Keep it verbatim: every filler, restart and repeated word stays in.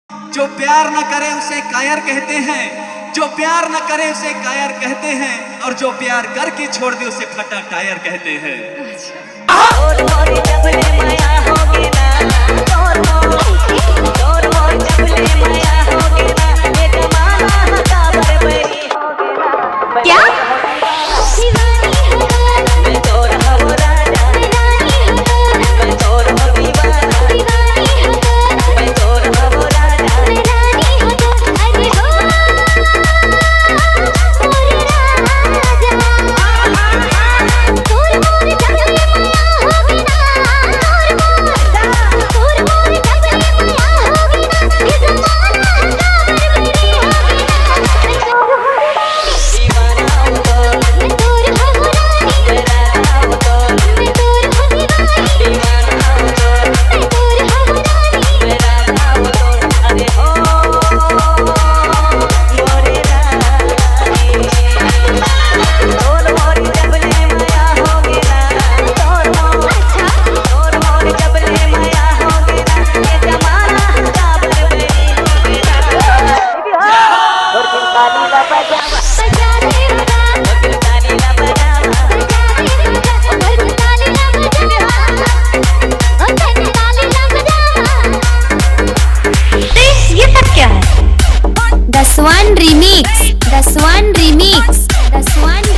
जो प्यार न करे उसे कायर कहते हैं, जो प्यार न करे उसे कायर कहते हैं, और जो प्यार करके छोड़ दे उसे फटा टायर कहते हैं। क्या? ये सब क्या है? The Swan Remix, The Swan Remix, The Swan